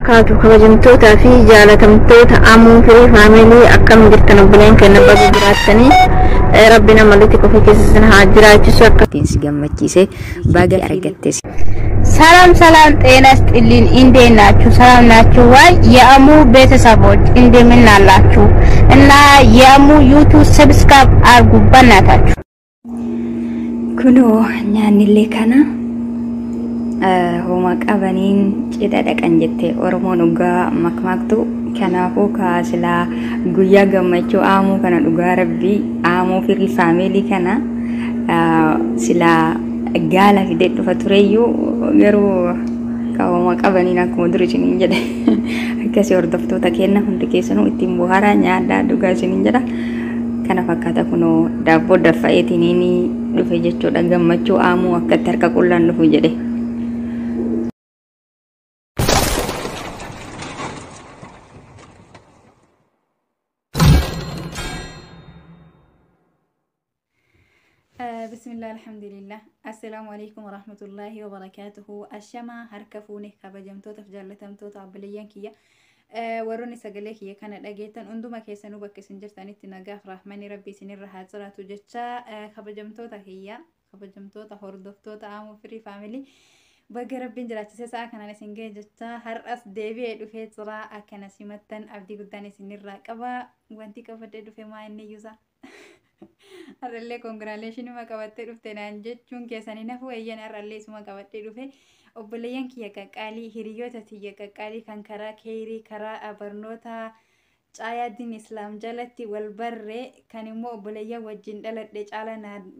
Kaatu kabajamtootaa fi jaalatamtoota Amuu Firii Family, akkam jirtan obboleen keenya? Baga jiraattanii. Rabbi nama walitti qofa keessa haa jiraachisu akka ittiin si gammachiise baga argatte. ሰላም ሰላም፣ ጤና ይስጥልኝ። እንዴት ናችሁ? ሰላም ናችሁ ወይ? የአሙ ቤተሰቦች እንደምን አላችሁ? እና የአሙ ዩቱብ ሰብስክራይብ አድርጉ በእናታችሁ። Kunoo nyaannillee kana homa qabaniin cidha dhaqan jette Oromoon dhugaa makmaaktu. Kanaafuu kaasilaa guyyaa gammachuu Aamuu kana, dhugaa rabbii Aamuu Firii Family kana silaa gaala fidee dhufa tureyyuu, garuu homa qabaniin akkuma dur isiniin jedhe akkasii. Hordoftoota kenna hundi keessanuu ittiin bohaaraa, nyaadhaa, dhugaa isiniin jedha. Kana fakkaata, kunoo daabboo daffa'eetiniin dhufe jechuudha. Gammachuu Aamuu akkatti harka qullaan dhufu jedhe. بسم الله، الحمد لله، السلام عليكم ورحمة الله وبركاته. Ashamaa, harka fuune, kabajamtoota fi jaallatamtoota obboleeyyan kiyya, warroonni sagalee kiyya kana dhageettan hunduma keessanuu, bakka isin jirtanitti nagaaf rahmanni rabbi isinirra haa jiraatu jecha, kabajamtoota kiyya, kabajamtoota hordoftoota Aamuu Firii Family, baga rabbiin jiraachisee sa'a kanaan isin ga'e jecha, har'as deebi'ee dhufee jira. Akkana simattan abdii guddaan isinirraa qaba. Wanti qabadhee dhufe maa inni iyyuusa? Har'allee congratulation qabattee dhufte naan jechuun keessanii nafu. Eeyyan, har'allee isuma qabadhee dhufe. Obboleeyyan kiyya qaqqaalii, hiriyoota tiyya qaqqaalii, kan karaa keerii, karaa barnoota caayaa diin islaam jalatti wal barree, kan immoo obboleeyyan wajjin dhaladhe caala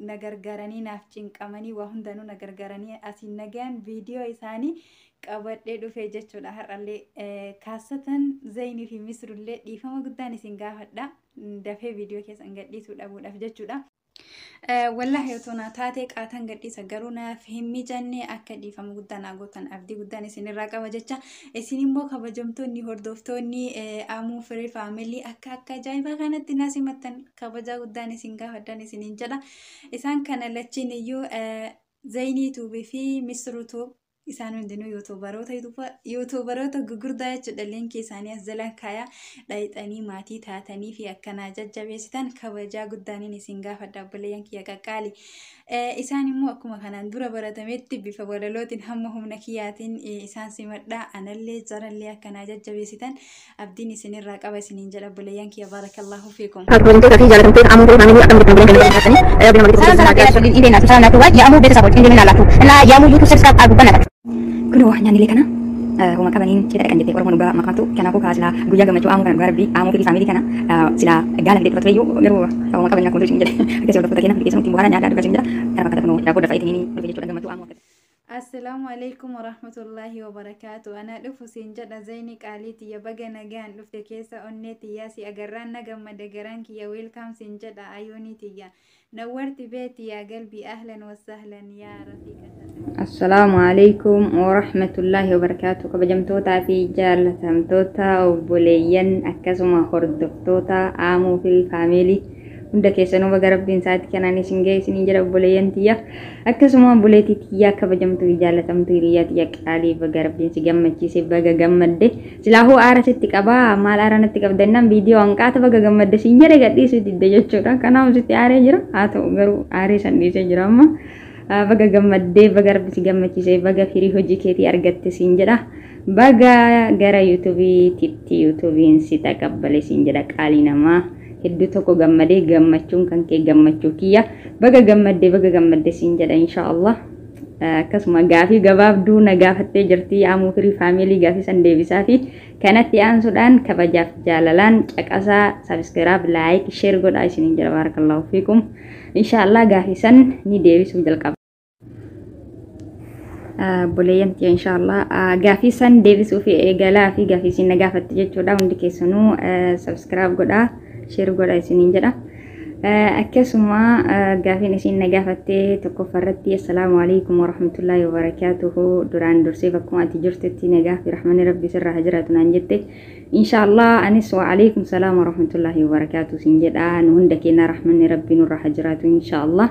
na gargaaranii, naaf cinqamanii, waa hundanuu na gargaaranii asiin nagaan viidiyoo isaanii qabadhee dhufe jechuudha. Har'allee kaasatan Zaynii fi Misrullee dhiifama guddaan isin gaafadha, dafee viidiyoo keessan gadhiisuu dhabuudhaaf jechuudha. Wallaahi otoo naa taatee qaatan gadhiisa, garuu naaf hin mijanne. Akka dhiifama guddaa naa gootan abdii guddaan isinirraa qaba jecha, isin immoo kabajamtoonni hordoftoonni Amuu Firii Family akka ajaa'ibaa kanatti naa simattan kabajaa guddaan isin gaafadhan isiniin jedha. Isaan kana lachiin iyyuu, Zaynii Tube fi Misruu Tube, isaan hundinuu YouTuberoota gugurdaa jechuudha. Linkii isaanii as jala kaayaa, dhayixanii maatii taatanii fi akkanaa jajjabeessitan kabajaa guddaaniin isin gaafadha, obboleeyyan kiyya qaqqaali. Isaan immoo akkuma kanaan dura baratametti bifa walalootiin hamma humna kiyyaatiin isaan simadha. Anallee jarallee akkanaa jajjabeessitan abdiin isinirraa qaba isiniin jedha, obboleeyyan kiyya. Baarakallahu fiikum. Kabajamtoota fi jaalatamtoota Amuu Firii Family, akkam jirtan obboleen keenya? Jiraatanii rabbi nama walitti ሰላም ሰላም፣ ጤና ይስጥልኝ። እንዴት ናችሁ? ሰላም ናችሁ ወይ? የአሙ ቤተሰቦች እንደምን አላችሁ? እና የአሙ ዩቱብ ሰብስክራይብ አድርጉ በእናታችሁ። Kunoo nyaannillee kana homa qabaniin cidha dhaqan jette Oromoon dhugaa makmaaktu. Kanaafuu kaasilaa guyyaa gammachuu Aamuu kana, dhugaa rabbii Aamuu Firii Family kana silaa gaala fidee dhufa tureyyuu, garuu homa qabaniin akkuma dur isiniin jedhe akkasii. Hordoftoota keenya hundi keessanuu ittiin bohaaraa, nyaadhaa, dhugaa isiniin jedha. Kana fakkaata, kunoo daabboo daffa'eetiniin dhufe jechuudha. Gammachuu Aamuu akkatti. Assalaamu alaikum warahmatullahi wabarakaatu. Ana dhufu siin jedha, Zayni qaalii tiyya, baga nagaan dhufte. Keessa onnee tiyyaa si agarraan na gammade garaan kiyya. Welcome siin jedha, ayoonii tiyya. نورت بيتي يا قلبي، أهلا وسهلا يا رفيقة. Assalaamu alaikum warahmatullaahi wabarakaatu. Kabajamtootaa fi jaalatamtoota obboleeyyan, akkasuma hordoftoota Aamuu fi Family hunda keessanuu, baga rabbiin sa'aatii kanaan isin ga'e isiniin jedha, obboleeyyan tiyya. Akkasuma obboleettii tiyyaa kabajamtuu fi jaalatamtuu, hiriyaa tiyya qaalii, baga rabbiin si gammachiise, baga gammadde. Silaahuu aara sitti qabaa, maal aara natti qabdannaan viidiyoo hanqaata baga gammadde siin jedhe gadhiisuu didde jechuudha. Kanaaf sitti aaree jira, haa ta'u garuu aaree san dhiisee jira amma. Baga gammaddee, baga rabbi si gammachiise, baga firii hojii keetii argatte siin jedha. Baga gara YouTubeiitti YouTubeiin si taqabbale siin jedha. Qaalii namaa, hedduu tokko gammadee, gammachuun kan kee gammachuu kiyya. Baga gammaddee, baga gammadde siin jedha, inshaallah. Akkasuma gaafii gabaabduu na gaafattee jirti Aamuu Firii Family. Gaafii san deebisaa fi kanatti aansuudhaan kabajaaf jaalalaan caqasaa, subscribe, like, share godhaa isiniin jedha. Baarakallahu fiikum. Inshaallah gaafii san ni deebisuu jalqaba. Obboleeyyan tiyya, inshaallah gaafii san deebisuu fi eegalaa fi gaafii isin na gaafatte jechuudha. Hundi keessanuu subscribe godhaa, share godhaa isiniin jedha. Akkasuma gaafiin isin na gaafatte tokkoffaarratti, assalaamu alaikum warahmatullaahi wabarakaatuhu, duraan dursee bakkuma ati jirtutti nagaa fi rahmanni rabbi sirraa haa jiraatu naan jette. Inshaallah anis wa alaikum salaam warahmatullaahi wabarakaatuhu sin jedha. Nu hunda keenya rahmanni rabbi nurraa haa jiraatu, inshaallah.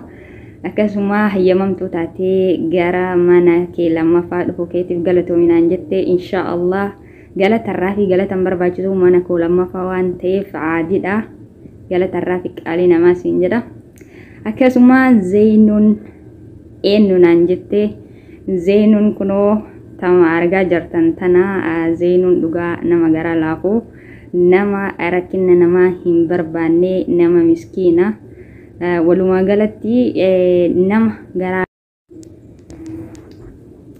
Akkasuma hayyamamtuu taatee gara mana kee lammaffaa dhufuu keetiif galatoomi naan jette. Inshaallah Galatarraa fi galatan barbaachisu mana koo lammaffaa waan ta'eef caadiidha. Galatarraa fi qaalii namaa siin jedha. Akkasuma Zeenuun eenyu naan jettee, Zeenuun kunoo tama argaa jirtan tana. Zeenuun dhugaa nama gara laafu, nama rakkina namaa hin barbaanne, nama miskiina, walumaa galatti nama garaa.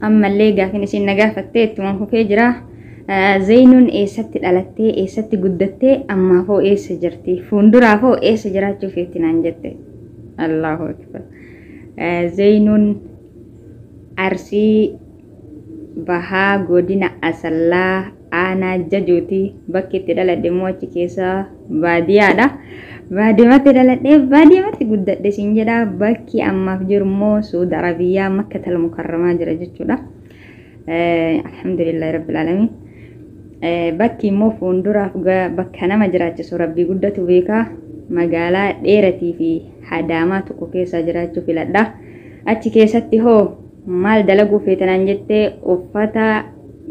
Ammallee gaafin isin na gaafattee ittuma fufee jira. Zeenuun eessatti dhalattee, eessatti guddattee, ammaafoo eessa jirti, fuulduraafoo eessa jiraachuu feeti naan jette. Allahu akbar. Zeenuun Arsii Bahaa, godina Asallaa, aanaa Jajuuti. Bakki itti dhaladhe immoo achi keessa baadiyyaadha. Baadiyyatti dhaladhee baadiyyatti guddadhe siin jedha. Bakki ammaaf jiru immoo Suudi Arabiyaa, Makkatal Mukarramaa jira jechuudha. Alhamdulillahi rabbil alamin. Bakki immoo fuulduraaf bakka nama jiraachisu rabbii guddatu beekaa. Magaalaa dheeratii fi hadaamaa tokko keessa jiraachuu filadha. Achi keessatti hoo maal dalaguu feetanaan jettee, uffata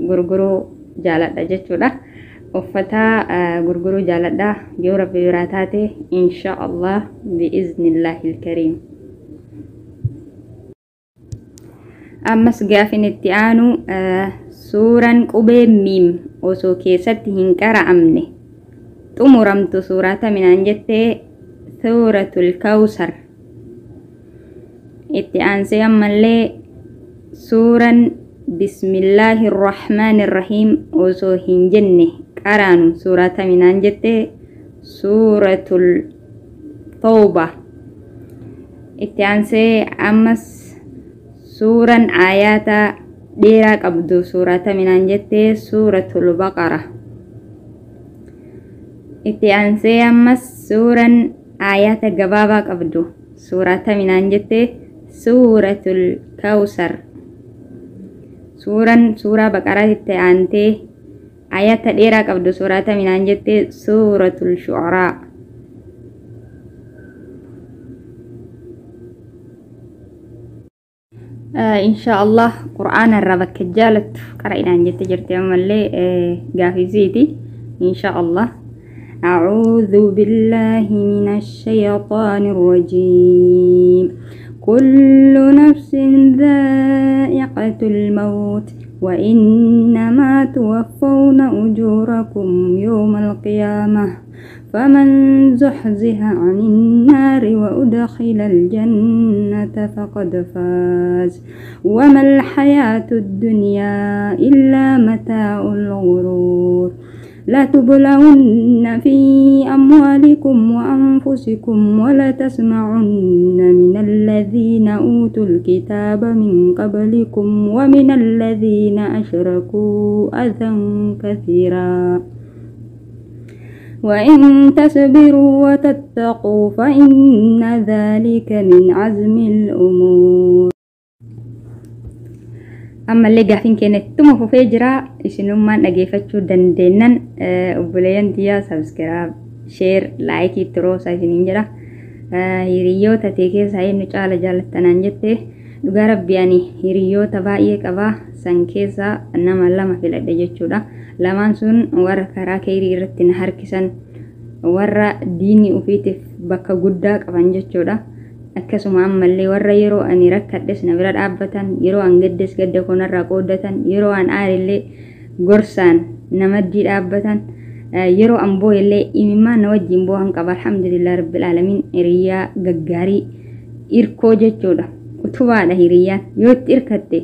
gurguruu jaaladha jechuudha. Uffata gurguruu jaaladha yoo rabbi biraa taate, insha Allah bi'iznillaahi ilkariim. Ammas gaafin itti aanu, suuraan qubee miim osoo keessatti hin qara'amne xumuramtu suuraa taminaan jettee, Suuratul Kawsar. Itti aansee ammallee suuraan bismillaahi irrahmaani irrahiim osoo hin jenne qaraanu suuraa taminaan jettee, Suuratul Tawba. Itti aansee ammas suuraan aayaata dheeraa qabdu suuraa taminaan jettee, Suuratul Baqara. Itti aansee ammas suuraan aayaata gabaabaa qabdu suuraa taminaan jettee, Suuratul Kawsar. Suuraan suuraa Baqaraatti aantee aayaata dheeraa qabdu suuraa taminaan jettee, Suuratul Shu'araa. Insha Allah Qur'aana irraa bakka jaalattu qara'inaan jette jirti ammallee gaafisiiti. Insha Allah. أعوذ بالله من الشيطان الرجيم. كل نفس ذائقة الموت وإنما توفون أجوركم يوم القيامة فمن زحزح عن النار وأدخل الجنة فقد فاز وما الحياة الدنيا إلا متاع الغرور. لتبلون في أموالكم وأنفسكم ولتسمعن من الذين أوتوا الكتاب من قبلكم ومن الذين أشركوا أذى كثيرا وإن تصبروا وتتقوا فإن ذلك من عزم الأمور. Ammallee gaafiin keenya ittuma fufee jira. Isinummaan dhageeffachuu dandeennan obboleeyyan tiyyaa subscribe, share, like itti roosaa isiniin jedha. Hiriyoota tee keessaa eenyu caala jaallattanaan jette, dhugaa rabbi ani hiriyoota baay'ee qabaa, san keessaa nama lama filadhe jechuudha. Lamaan sun warra karaa keerii irratti na harkisan, warra diinii ofiitiif bakka guddaa qaban jechuudha. Akkasuma ammallee warra yeroo ani rakkadhes na bira dhaabbatan, yeroo an gaddes gadda koonarraa qooddatan, yeroo an aarillee gorsaan na maddii dhaabbatan, yeroo an booyellee imimmaan na wajjin boo'an qaba. Alhamdulillah rabbil aalamiin, hiriyaa gaggaarii irkoo jechuudha. Utubaadha hiriyyaan, yoo itti irkatte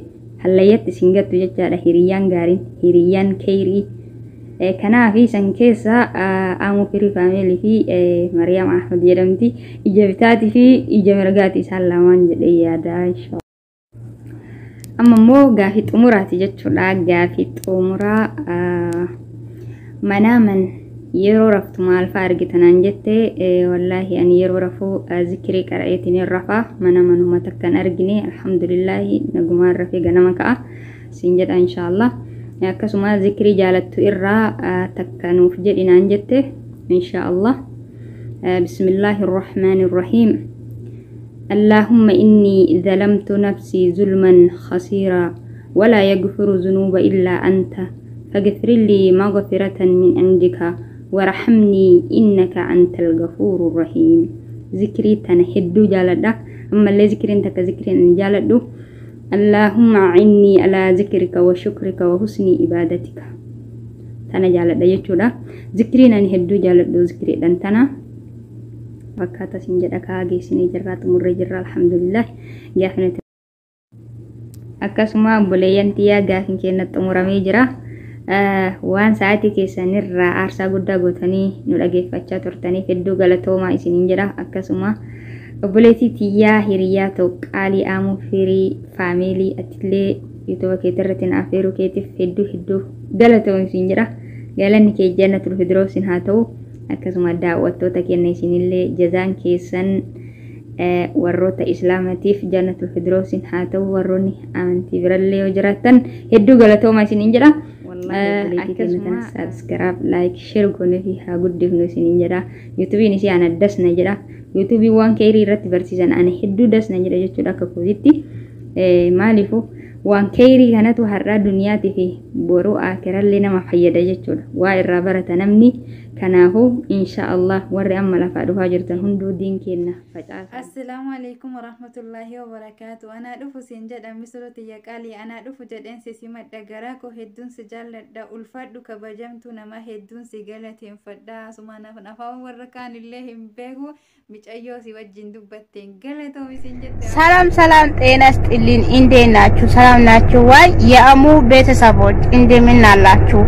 hallayyatti isin gattu jechaadha. Hiriyyaan gaariin, hiriyyaan keeyrii. Kanaaf san keessa Aamuu Firii Family fi Mariyaam Ahmad jedhamti. Ija bitaatii fi ija mirgaati isaan lamaan jedhee yaada. Amma immoo gaafii xumuraati jechuudha. Gaafii xumuraa, manaaman yeroo raftu maal fa'aa argitanaan jette, wallaahi ani yeroo rafuu zikirii qara'eetiin hin rafaa. Mana manuma takkan argine, alhamdulillaahi, nagumaan rafee ganama ka'a siin jedha inshaallah. Akkasuma zikirii jaalattu irraa takka nuuf jedhinaan jette, inshaallah. بسم الله الرحمن الرحيم. اللهم إني ظلمت نفسي ظلما خسيرا ولا يغفر ذنوب إلا أنت. فاغفر لي مغفرة من عندك وارحمني إنك أنت الغفور الرحيم. ذكري تنا هدو جالدا. أما اللي ذكرين تك ذكرين جالدو اللهم أعني على ذكرك وشكرك وحسن عبادتك. تنا جالدا يچودا ذكرين أن هدو جالدو ذكري دان تنا fakkaata sin jedha. Kaa geessinee jirraa, xumurree jirra, alhamdulillah. Gaafina akkasuma obboleeyyan tiyyaa, gaafin keenya xumuramee jira. Waan sa'aatii keessanirraa aarsaa guddaa gootanii nu dhageeffachaa turtaniif hedduu galatoomaa isiniin jedha. Akkasuma obboleettii tiyyaa, hiriyaa ta'u, qaalii Aamuu Firii Family, atillee YouTube keetirratti na affeeruu keetiif hedduu hedduu galatoomi isin jedha. Galanni kee jannatul firdoosin haa ta'u. Akkasuma daawwattoota keenya, isinillee jazaan keessan warroota islaamatiif jannatul firdoosin haa ta'u. Warroonni amantii birallee yoo jiraattan hedduu galatoomaa isiniin jedha. Akkasuma subscribe, like, share goonee fi haa guddifnu isiniin jedha. YouTubeiin isii ana dasna jedha. YouTubeii waan keerii irratti barsiisan ana hedduu dasna jedha jechuudha akka kootitti. Maaliifuu waan keerii kanatu har'aa duniyaatii fi boruu akirallee nama fayyada jechuudha. Waa irraa barata namni. Kanaafuu insha Allah warri amma lafaa dhufaa jirtan hunduu diin kenna facaasa. Assalaamu alaikum warahmatullaahi wabarakaatu. Anaa dhufu siin jedha misiroti qaalii, anaa dhufu jedheen si simadha. Garaa koo hedduun si jaalladha, ulfaadhu kabajamtu nama, hedduun si galateeffadha. Asuma afaan warra kaanillee hin beeku, micayyoo si wajjin dubbatteen galatoomi siin jette. ሰላም ሰላም፣ ጤና ይስጥልኝ። እንዴት ናችሁ? ሰላም ናችሁ ወይ? የአሙ ቤተሰቦች እንደምን አላችሁ?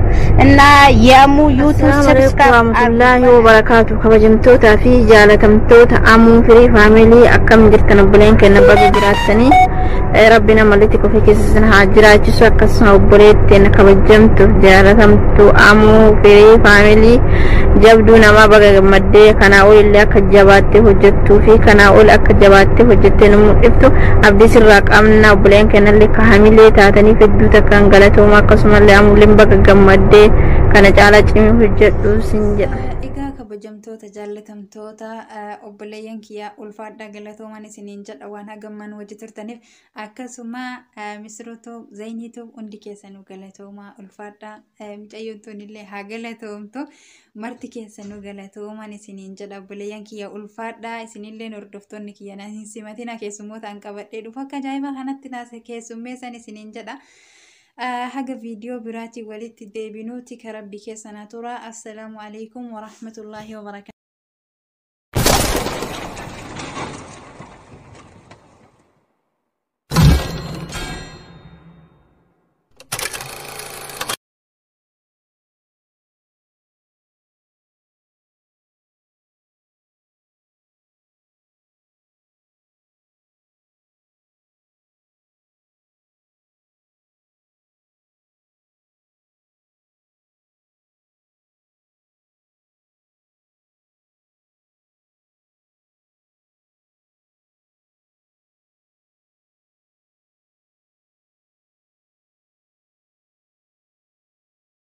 እና የአሙ YouTube Assalaamu alaikum subscribe warahmatullaahi wabarakaatu. Kabajamtootaa fi jaalatamtoota Amuu Firii Family, akkam jirtan obboleen keenya? Baga jiraattanii. Rabbi nama walitti kofii keessa isin haa jiraachisu. Akkasuma obboleettiin kabajamtuuf jaalatamtu Amuu Firii Family, jabduu namaa, baga gammaddee. Kanaa ol illee akka jabaattee hojjettuu fi kanaa ol akka jabaattee hojjettee nu mul'iftu abdii sirraa qabna. Obboleen keenyallee ka hamilee taataniif hedduu takkaan galatooma. Akkasumallee amuuleen baga gammaddee, kana caalaa cimii hojjedhu sin jedha. Egaa kabajamtoota jaallatamtoota obboleeyyan kiyyaa, ulfaadhaa, galatooman isiniin jedha waan hagamman wajji turtaniif. Akkasuma misirotoo zayiniitu hundi keessanuu galatoomaa, ulfaadhaa. Mucayyoon tunillee haa galatoomtu. Marti keessanuu galatooman isiniin jedha. Obboleeyyan kiyya, ulfaadhaa. Isinillee hordoftoonni kiyya na hin simatina, keessummoota an qabadhee dhufu akka ajaa'ibaa kanatti na keessummeessan isiniin jedha. Haga viidiyoo biraatiin walitti deebinuuti ka rabbi keessana tura. Assalaamu alaikum warahmatullaahi wabarakaatu.